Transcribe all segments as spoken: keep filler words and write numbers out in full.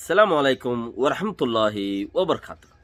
Assalamu alaikum warahmatulláhi wabarakátuhu.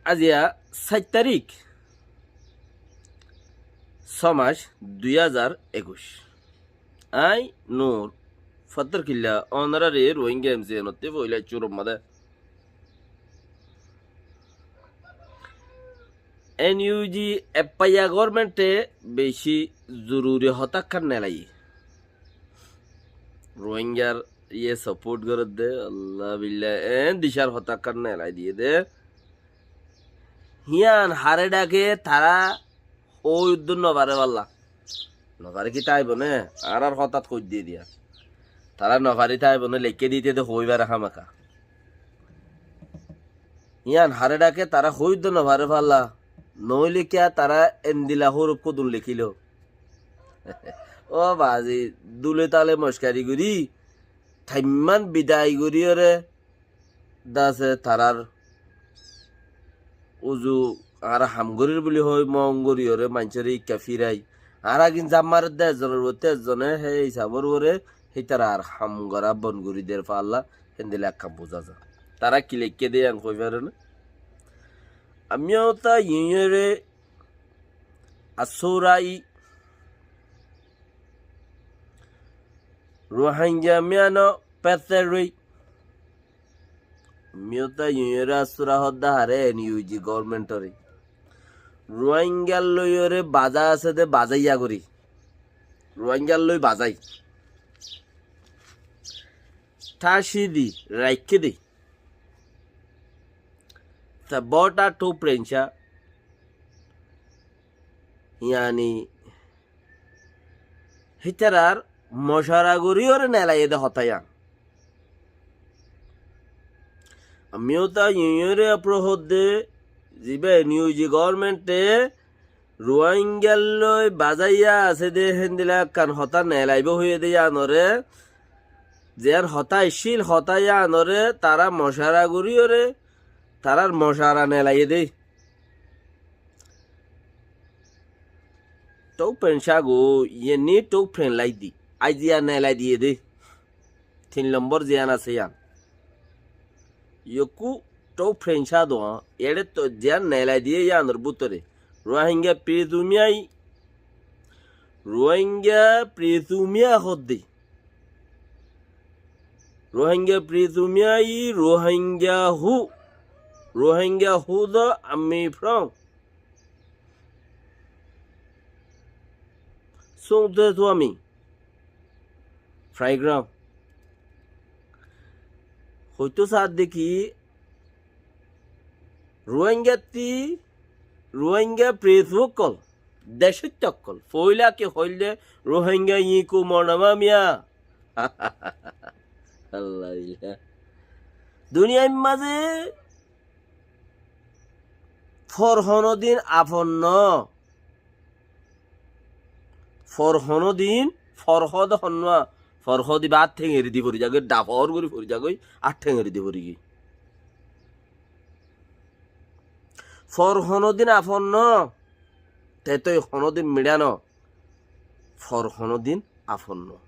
Aziya sair tarík, só mac, dui házar ekuic. Aññí Nur Fattorkilla, ónoraré Rohingya M C N ottú foila cúrur mazé N U G eppaiya gormente beci zoruri hotá ekkán nelaiyé. Rohingyar iye support gorédde, Allah billah, en dicár hotá ekkán nelai diyé dé. Híyan haré dháke tará hoói uddúr nofaré falla. Nofaré ki táibo né? Añárar hotát hoóidde diya. Tará nofarí táibo né, leikké dite dé hoói faré hámaka. Yían haré dháke tará hoóidde nofaré falla. Noóile kiyá tará endila hóruf kudun lekílo? Ó bazi, dule tale mockari gorí, thaimman bidai goríyoré, dase tarár uzu añára ham gorír buli hoói, mon goríyoré maincóre ikká firai. Añára gin zam maredde ezzonor uore, ezzone hé isabor uore, hítarar ham gorá bon gorí der falla, héndilla ekkán buzá za. Tará ki leikké dé yían hoói faré né? Amyota Union-re asúrai Rohingya miyano péteroi. Amyota Union-re asúra hoódde haré N U G government-ore. Rohingyar loiyoré bazá asé dé bazáiya gorí. Rohingyar loi bazái. Tháci di, raikké di. Te bóta thú prenca, yani, hítarar mocwara goríyoré nelaiyé dé hotá yían. Amyota Union-re apro hoódde, zibá N U G government-e Rohingyar loi bazáiya asé dé héndilla ekkán hotá nelaibó hoiyé dé yíanoré, ziyán hotá aiccíl, hotá yíanoré tará mocwara goríyoré, tarár mocwara nelaiyé dé. Thú prenca goi, yían ni thú prenlai di. Aziya nelai diyé dé. Tin lombor ziyán asé yían. Yókku thú prenca doá, eçé to ziyán nelai diyé yíanor bútore. Rohingya prithumiyai, Rohingya prithumia hoódde. Rohingya prithumia i Rohingya hú. Rohingya hú dó ami from. Sóñte tuámi. Fraigráum. Hoitó saádde ki Rohingya tí, Rohingya prithú ókkol, decóitta ókkol. Foóila ki hoilde Rohingya iñku monamá miya. Allah billah. Duniyair mazé for honódin afon noó. For honódin, for hoóde honnúa, for hoóde ibá át thengeri di fori zagói, dhafor gorí fori zagói, át thengeri di fori giyói. For honódin afon noó, tetoi honódin miçá noó. For honódin afon noó.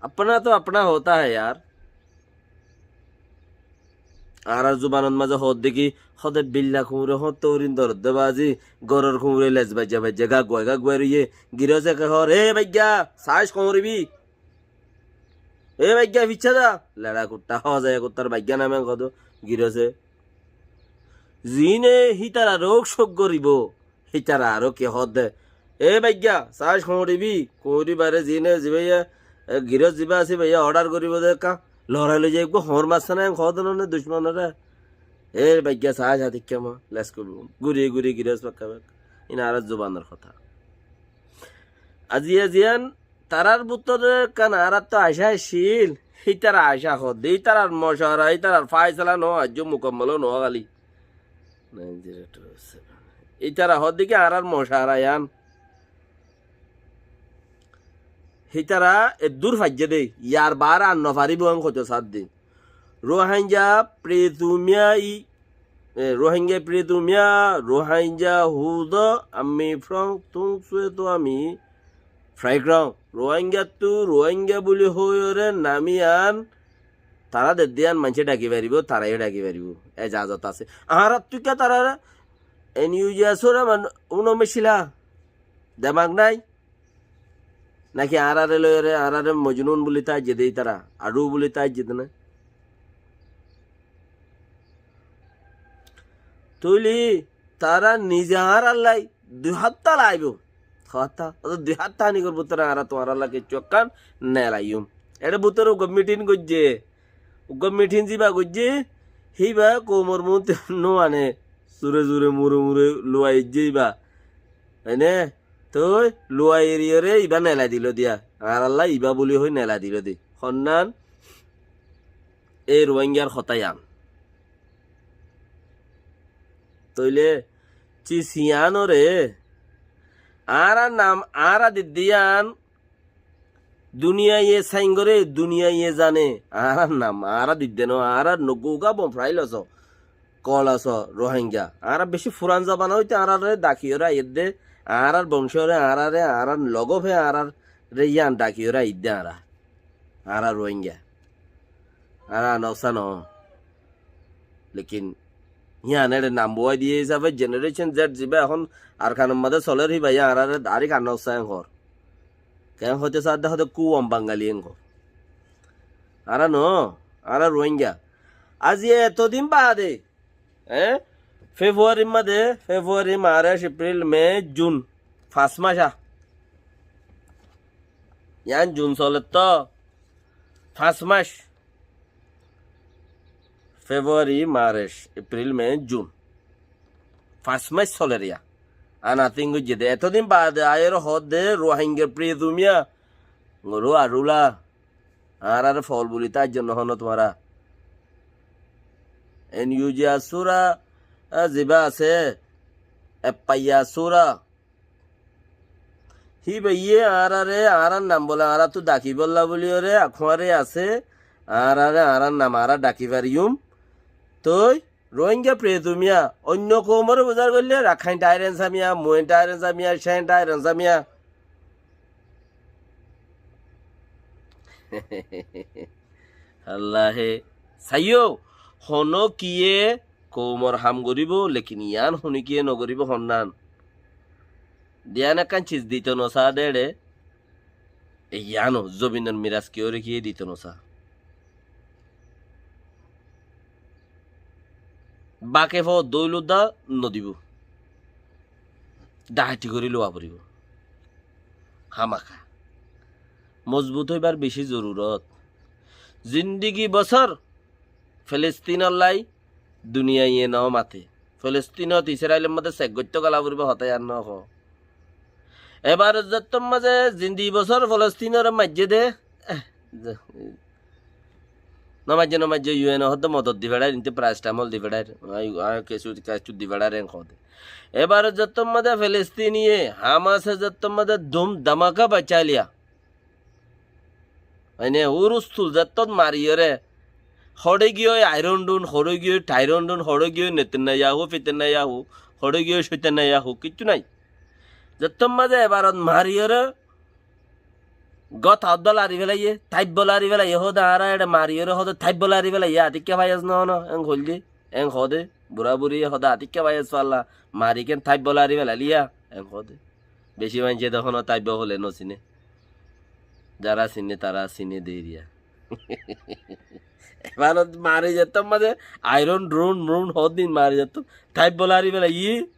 اپنا تو اپنا ہوتا ہے یار. Añárar zubanor mazé hoódde ki, hóde billa kuñure hoóñtte urin dorodde bazi, góror kuñure lez baijja baijja gagguai gagguai roiye, girose ke hoór, "E baigga, sáis kuñuribi? E baigga, ficcá za." Leça kuttá, hozaiya kuttar baigga namen hodó, girose. Zine hítara rok cók goribo, hítara aró ki hoódde, "E baigga, sáis kuñuribi?" Kuñuribáre zine zibáye, e, girós zibá asé báiye ordar goríbo de ekká lorai loi zai, eggúa hoóñr massá nái, hoódde none ducmonore. "E baigga, sáis hatikká ma, les kubi." Gúri gúri girós bakka bak. Iín añárar zubanor hotá. Aziya ziyán tarár bútore ekkán añárattú acá accíl, hítara acá hoódde, ítarar mocwara, ítarar fáisala noó, aijjó mukammal ó noó háli. Nine zero two seven. Ítara hoódde ki añárar mocwara yían. Hítara eddúr faijjé dé, yar baáre ar nofaríbo en hoitó saádde. Rohingya prithumia i, e, Rohingya prithumia, Rohingya húdo, ami from, tungsue to ami, Fráigran, Ruáingattú Ruáinga buli hoiyóre nam yián tará dedde yián maincé dhaki faribóu, tará yó dhaki faribóu. Ezazot asé. Añáráttu kiyá tará NUG asé, uno mecila. Demak nái. Náki añáráre loiyóre, añáráre Mojnun buli táijje de ítara, Aru buli táijje de na. Tóile tará nize añárállai dui hátta laibóu. Hátta, óto dui hátta hanikor bútore añára tuáñrálla kiccú ekkán nelaiyúm. Eçe bútore uggúa mitin goijjé. Uggúa mitin ziba goijjé, híba koumor muúntu no mane, zure zure mure mure luwai aijjé íba. Ene, toi luwai eriyóre íba nelai dilo diya. Añárálla íba buli hoi nelai dilo de. Honnán e Ruáingar hotá yián. Tóile cis yiánoré añára nam, añára didde yián duniyaiye saingoré, duniyaiye zane, añárar nam, añára didde no, añárar no, Google bom file asó, kol asó, Ruáinga. Añára beci furan zobana óite añáráre dhakiyóre aiyédde, añárar bongcóre, añáráre, añárar logofe, añáráre yián dhakiyóre aiyédde añára. Añára Ruáinga. Añára Anoksa no. Lekin yián eçe nam buwai diye hísafe Generation Z ziba ehón Arkanor mazé solér híba yián añáráre dairek Anoksa en hoór. Keén hoité saádde hoóde kuwam Bangali en hoór. Añára no, añára Ruáinga. Aijja etodin baade, e? Februarir mazé, Februari, Marc, Epril, Me, Jun. Fañs mac a. Yián Jun soler to. Fañs mac. Februari, Marc, Epril, Me, Jun. Fañs mac soler ya. Anatin goijjé de. Etodin baade aiyóre hoódde Ruáinga Prithumia. Ngorú arúla. Añáráre fool buli táijjo nohó no tuáñra. NUG asúra, e, ziba asé, eppaiya asúra. Híbaye añáráre, añárár nam bóle añáráttu dakibólla bóliyoré, akuáre asé, añáráre, añárár nam añára daki fariyúm. Toi, Rohingya Prithumia, oinno koumoré buzár goillé, Rakháin Thair Ensamiya, Moin Thair Ensamiya, Cén Thair Ensamiya. Allahe, saiyó, honókiye koumor ham goríbou, lekin yián honókiye nogoríbou honnán. Diyan ekkán cis dito nosá dé eçé, e yiáno zobinor miras kiyóre kiyé dito nosá. Bake fo dóilodda nodibou. Dahati gorí lowa foribou. Hámaka. Mozbut óibar beci zorurot. Zindigi bosór Filistinollái duniyaiye no mate. Filistinot Israilor modde sek goittó gala foribou hotá yián no hoó. Ebar zettót mazé zindigi bosór Filistinore maijjé dé, eh, ze-, no maijjé, no maijjé, U N e hoódde modot di feçáir, inte paracetamol di feçáir, ai, ai, kessú, kessú di feçáir en hoóde. Ebar zettót mazé Filistiniye, Hamase zettót mazé dum damaka baicáiliya. Mane, Urustul zettót mariyóre, hoçé giyói Iron Dome, hoçé giyói Thair Ensam Dome, hoçé giyói Netanyahu, Fitanyahu, hoçé giyói Soitanyahu, kiccú nái. Zettót mazé ebarot mariyóre, gotá uddá lari felaiyé, táibbo lari felaiyé, hoóde añára eçé mariyóre, hoóde táibbo lari felaiyé, atikká faiyas no, no, en hoilde, en hoóde, bura buri hoóde atikká faiyas falla, mari ken táibbo lari felailiya, en hoóde. Beci maincé de honó táibbo hoilé no siné. Zará siné, tará siné de eriya. Ebar mari zettót mazé Iron Dome, Dome hoóddin mari zettót táibbo lari felaiyé.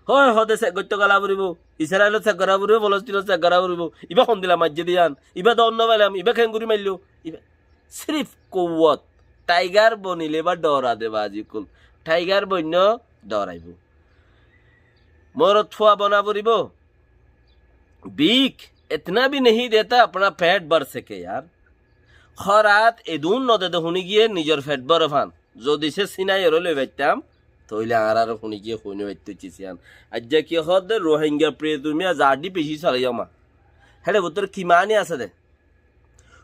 Hoi, hoóde sek goittó gala foribou. Israilot sek gora foribou, Filistinot sek gora foribou. Ibá hondilla maijjé de yián. Ibá de onno failam, ibá kengorí mailló. Ibá sirif kouwot. Taigar bonilé ibá dhoora de bazi ókkol. Taigar boinno dhooraibo. Morot fua bona foribou. Bhik itna bhi nahi deta apna pet bhar sake, yar. Hórat edún node de húni giyé nizor fet bóre fán. Zodi se sinaiyóre loi faittam, tóile añáráre húni giyé hoi no faitto cis yián. Aijja ki hoódde Rohingya Prithumia zadi beci solaiyó ma. Héçe bútore ki mani asé dé?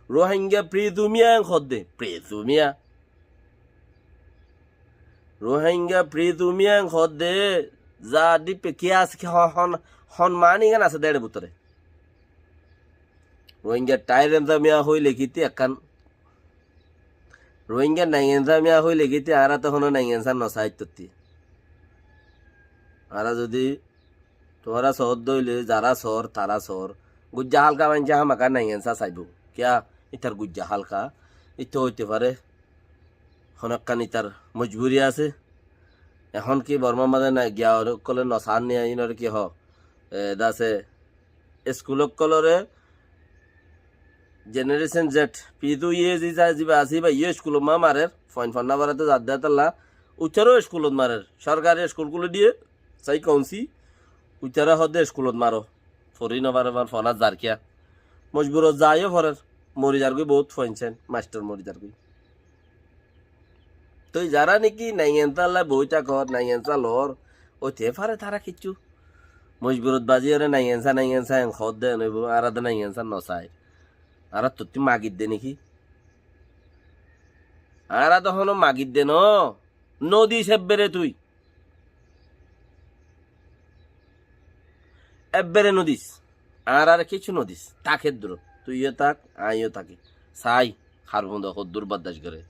Rohingya Prithumia en hoódde, Prithumia. Rohingya Prithumia en hoódde zadi pe ki asé ki hon, hon, hon mani gán asé dé héçe bútore. Rohingya thair enzamiya hoile kiti ekkán, Rohingya naingensa miya hoile kiti, añára to hono naingensa no saittotti. Añára zodi tuáñra soódde óile, zará soór, tará soór. Gujja hálka maincé hámaka naingensa saibó. Kiyá? Ítar gujja hálka. Ítto óite fare. Hono ekkán ítar mojburi asé. Ehón ki Bormar mazé na giya ókkole no saár niya, ínore ki hoó? E, dase eskul ókkolore Generation Z, P two E Z, ziba asé, íba yó eskulot ma marer, foin fonna faraito zadde tolla, uitaró eskulot marer, sorkari eskul kúli diye, sai kounsi, uitaró hoódde eskulot maro, fori no fare, mar fona zar kiya. Mojburot zaiyo forer, mori zargoi bout foin sen, mastor mori zargoi. Toi zará niki naingensa lla boói tákor, naingensa loór, óite fare tará kiccú. Mojburot baziyóre naingensa, naingensa en hoódde en óibo, añára de naingensa no sair. Añára tottí magidde niki? Añára de hono magidde no. Nodis ebbere tui. Ebbere nodis. Añárare kessú nodis. Táke durot. Tuiyó ták, aññíyo táki. Sai, har fundo hoddur baddac gore.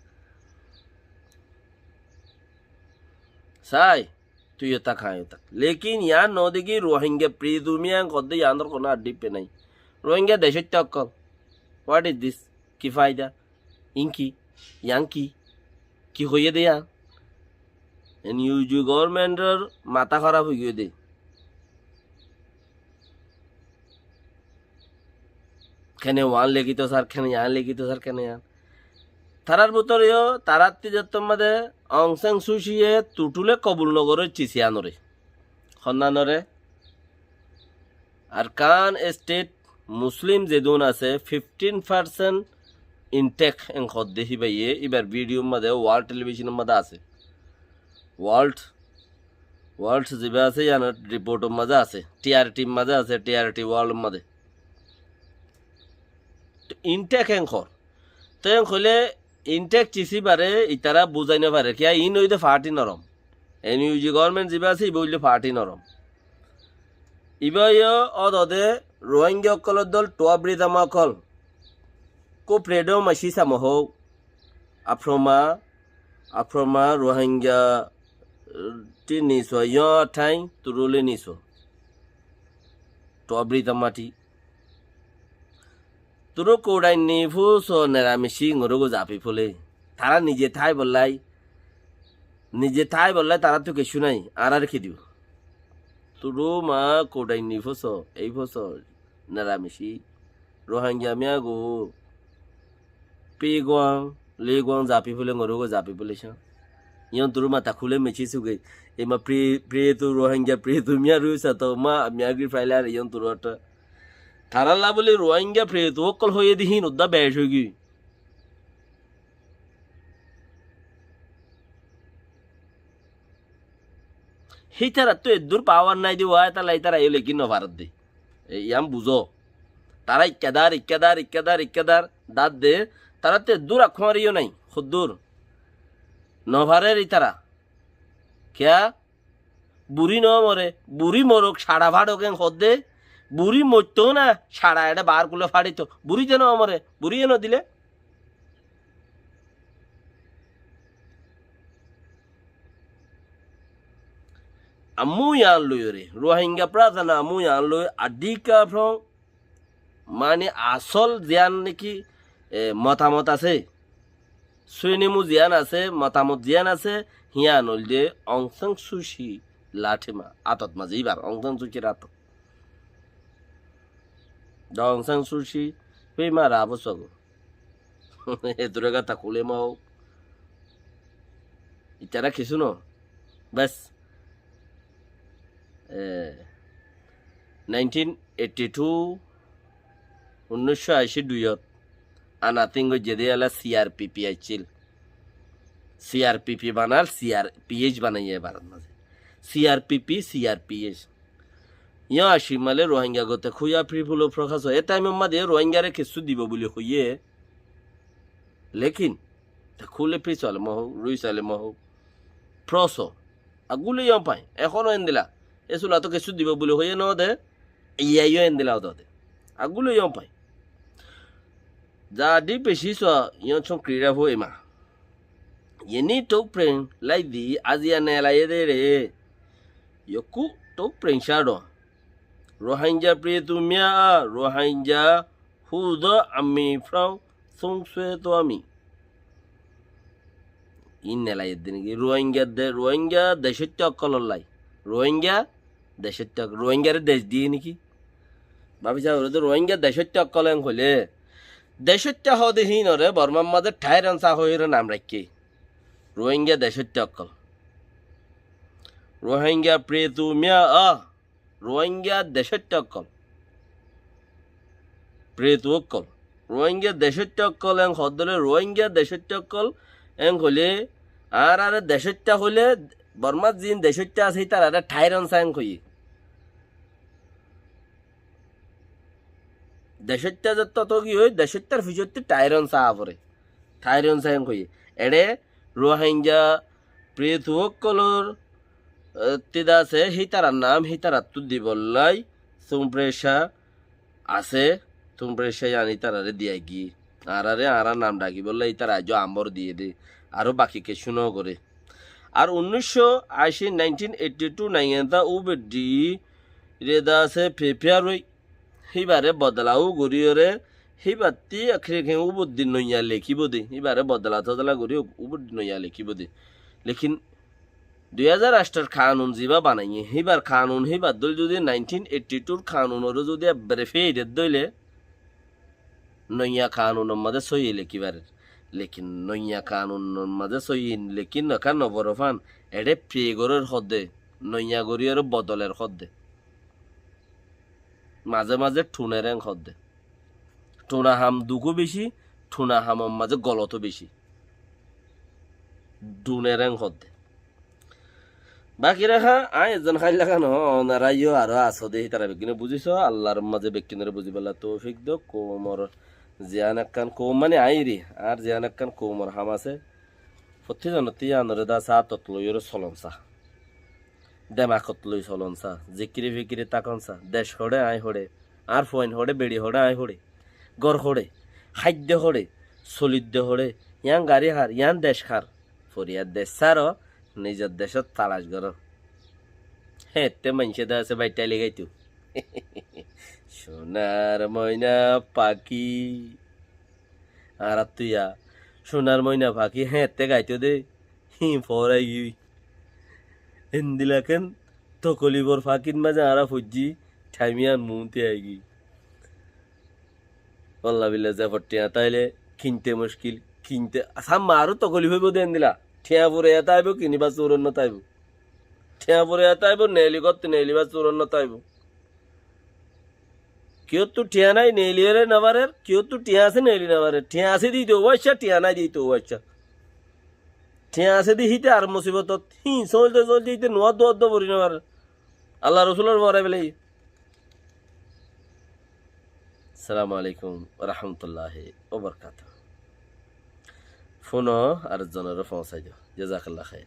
Sai, tuiyó ták, aññíyo ták. Lekin yián nodegi Rohingya prizum yián hodde yiánor hono addippe nai. Rohingya decóitta ókkol. What is this? Ki faida? Iín ki? Yián ki? Ki hoiyé dé yián? N U G government or matá hóraf óigiyé dé. Kene uán lekito sar, kene yián lekito sar, kene yián. Tarár bútore yó, tarár tizattor mazé Aung San Suu Kyi ye tutule kobul no goróiccé siyanore. Honnanoré? Arkan State Muslim zedún asé, fifteen percent intake en hoddé híbaye, íbar video mazé, World Television mazé asé. World, World ziba asé, yián report mazé asé, T R T mazé asé, T R T World mazé. To intake en hor. Te en hoilé intake cisi bare, itará buzai no fare. Kiyá iín óilde party norom. N U G government ziba asé, iba óilde party norom. Iba yó ódode Rohingya ókkolor dol, Tuá Britama ókkol. Kúb freedom así samo hó. Afroma, Afroma Rohingya, eh, ti niso, yó thain, turule niso. Tuá Britama ti. Turu kudainni fúso neramici ngoró gó zafi fúle. Tará nize táibollái, nize táibollái taráttu kessú nái, añáráre ki dibo? Turu ma kudainni fúso, ei fúso neramici. Rohingya miya gó, pi guang, li guang zafi fúle, ngoró gó zafi fúle cán. Yón turu mata kúle meci suge. Ema pri-, priyetu Rohingya, priyetu miya ruisa to ma, miya gri failare yón turu atta. Tarálla buli Rohingya freto ókkol hoiyé de híin uddá bec óigiyói. Hítarattú eddúr pawar nái de, wá, étalla ítara yó lekin nofaredde. E, yián buzó. Tará ikkadar, ikkadar, ikkadar, ikkadar, dadde, taráttu eddúr akkuári yó nái, hoddúr. Nofarer ítara. Kiyá? Buri no more, buri morok, cara fáçok en hoddé, buri moitto na, cara eçé baár kule fáçito, buri ze no more, buri ye no dile. Ammú yián loiyóre, Rohingya prasana ammú yián loi, adhíka from Mani asól ziyán niki, e, motamot asé, suinemu ziyán asé, motamot ziyán asé, híyan óilde Aung San Suu Kyi lathima, átot mazé íbar Aung San Suu Kyir átot. Dé Aung San Suu Kyi, fima rabu sogo. E dure gata kule ma hó. Itará kissú no. Bes. E, nineteen eighty two, unnoicó aci duiyot, anating goijjé de ela C R P P aiccíl. C R P P banal, C R P H banaiye Bharot mazé. C R P P, C R P H. Yó aci male Rohingya gote kúya free flow prokás ó. E taimor mazé Rohingyare kissú dibo buli hoiyé. Lekin, ta kúle Prince Salem ó houk, Rui Salem ó houk, Proso, agule yó fai, ehóno endila. E sula to kessú dibo buli hoiyé no de, iya yó endila ó de. Agule yó fai. Za di beci sua, yó cóñkri ra fúaima. Yeni tóu pren lai di, aziya ne lai de re. Yó kú tóu pren cáro. Rohingya priyetu miya a, Rohingya hudo ami frau sungsue to ami. Ín ne lai de niki? Rohingya de, Rohingya decóitta ókkolor lai. Rohingya decóitta, Rohingyare dec diye niki? Báfi saá, ore to Rohingya decóitta ókkol en hoile, decóitta hoó de híinore Bormar mazé thair on sa hoiyóre nam raikké. Rohingya decóitta ókkol. Rohingya priyetu miya a, Rohingya decóitta ókkol. Priyetu ókkol. Rohingya decóitta ókkol en hoó de óile, Rohingya decóitta ókkol en hoile, añárare decóitta hoile, Bormar ziín decóitta asé, ítarare thair on sa en hoiye. Decóitta zettó tóki ói, decóittar fisótti thair on sa fore. Thair on sa en hoiye. Eçe Rohingya priyetu ókkolor, e, tida asé, hítarar nam hítarattú dibollái, sumpresa asé, sumpresa yián ítarare diyai giyé. Añárare añárar nam dhakibollái ítara aijjó ambor diyé de. Aró baki kessú no goré. Ar unnícco ací, nineteen eighty two, naiyenta U B D re de asé, prepare ói, híbare bodola ó goríyore, híbattí ekkán ekkán U B D noiya lekíbo de, híbare bodola todola gorí U B D noiya lekíbo de. Lekin dui házar añctor kanun zibá banaiyé, híbar kanun híbar dóil zodi nineteen eighty two r kanunoré zodi ebbere feiret dóile, noiya kanunor mazé sóiyi lekí farer. Lekin noiya kanunor mazé sóiyi lekí noká no foré fán, eçé pre gorér hoó de, noiya goríyore bodoler hoó de. Mazé mazé thuner en hoó de. Thuna ham duk ó beci, thuna hamor mazé golot ó beci. Dhuner en hoó de. Baki raká, aññí ezzon háilla ká no, onará yó aró asó de, hítara beggúne buzí so, Allar mazé beggúnore buzíbolla toufik douk, koumor ziyán ekkán, koum mani aññí ri, añár ziyán ekkán koumor ham asé, fottí zonottí yíanoré dá sáatot loiyóre solon sa. Demakot loi solon sa, zikiri fikiri tákon sa, dec hoçé aññí hoçé, añár fuain hoçé, beçi hoçé aññí hoçé, gór hoçé, háidde hoçé, solidde hoçé, yián garí hár, yián dec hár, foriyar dec sáro, nizor decót talac goró. Héeñtte maincé de asé baittá ligaitó. Sonar moina faki. Añáráttu ya, sonar moina faki héeñtte gaitó de, híin foórai giyói. Endila ken tokolibor fakir mazé añára foijjí, thaim yián muúnti aigiyói. Walla billa ze for thiañ táile kinte muckil, kinte, samma aró tokolif óibo de endila. Thiañ furaiya táibo, kinibar surot no táibo. Thiañ furaiya táibo, neeli góttu neelibar surot no táibo. Kiyóttu thiañ nái, neeliyóre no farer, kiyóttu thiañ asé, neeli no farer. Thiañ asé de íte uwaiccá, thiañ nái de íte uwaiccá. Thiañ asé de híte ar musibotot, híin sóoilde sóoilde híte nuwá duwá duwá fori no farer. Alla Rosulor forai felaiyé. Assalamu alaikum wa rahmatullahi wa barakatuhu. Fúno ar zonoré foóñsai do. Jazakallah khair.